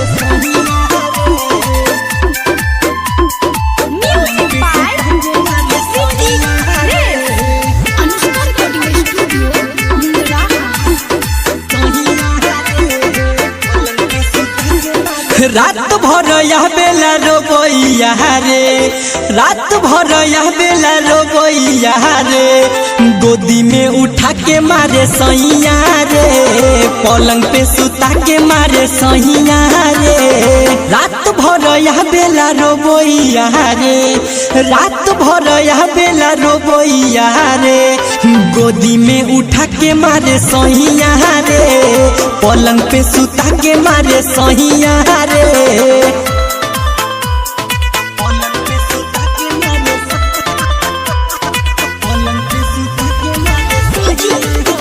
Music by Vicky Chris. Anushka recording studio Mundra. रात भर यह बेला रोबैया रे, रात भर यह बेला रोबैया रे, गोदी में उठा के मारे सैया रे, पलंग पे सुता के मारे सैया रे। रात भर यह बेला रोबैया रे, रात भर यह बेला रोबैया रे, गोदी में उठा के मारे सैया रे, पलंग पे सुता के मारे सैया रे।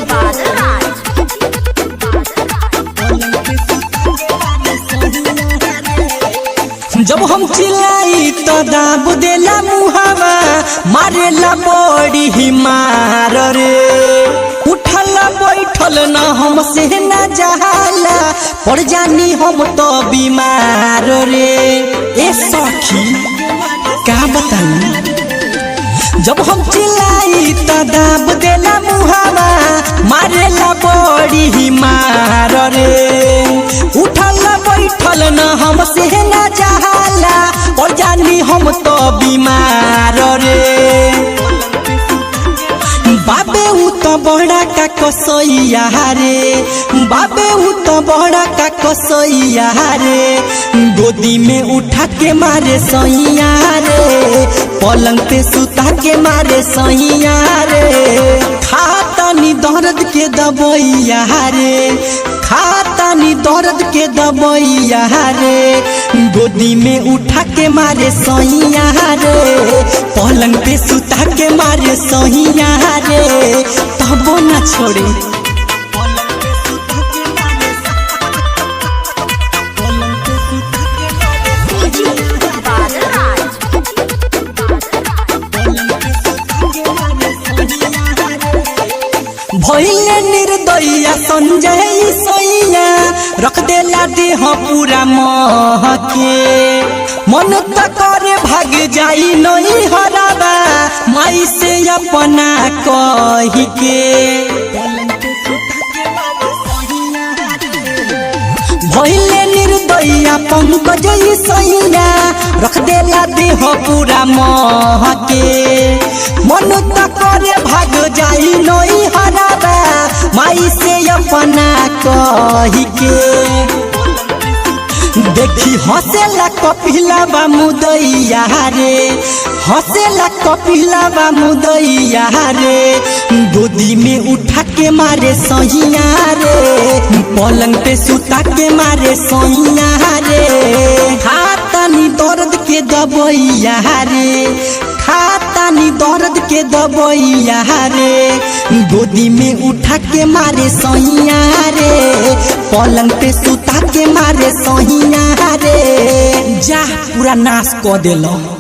Badal Raj. जब हम चिल्लाई तो दाब देला मुहावा, मारेला बड़ी ही मार रे, उठल बैठल न हमसे न जाला, पड़ जानी हम तो बीमार रे। ए सखी का बताई, जब हम चिल्लाई तो दाब देला मुहावा, मारेला बड़ी ही मार रे, उठल बैठल न हमसे न जाला, और जानी हम तो बीमार रे। बाबे उ तो बड़ा का कसैया रे, बाबे उ तो बड़ा का कसैया रे, गोदी में उठा के मारे सैया रे, पलंग पे सुता के मारे सैया रे। खातानी दर्द के दबैया रे, खातानी दर्द के दबैया रे, गोदी में उठा के मारे सैया रे, पलंग पे सुता के मारे सैया रे, तबो ना छोड़े। Badal Raj. भइले निर्दयिया संजय सैया, रख देला देह पूरा मह के, मन त करे भाग जाई नहीं हराबा, माई से अपना कही के। भइले निर्दयिया पंकज सैया, रख देला देह पूरा मह के, मन त करे भाग जाई नई हराबा, माई से अपना कही के। देखी हंसेला कपिला बा मुदैया रे, हंसेला कपिला बा मुदैया रे, गोदी में उठा के मारे सैया रे, पलंग पे सुता के मारे सैया रे। खातानी दर्द के दबैया रे, खातानी दर्द के दबैया रे, गोदी में उठा के मारे सैया रे, पलंग पे सुता के मारे सैया रे। जा पूरा नाश क देलो।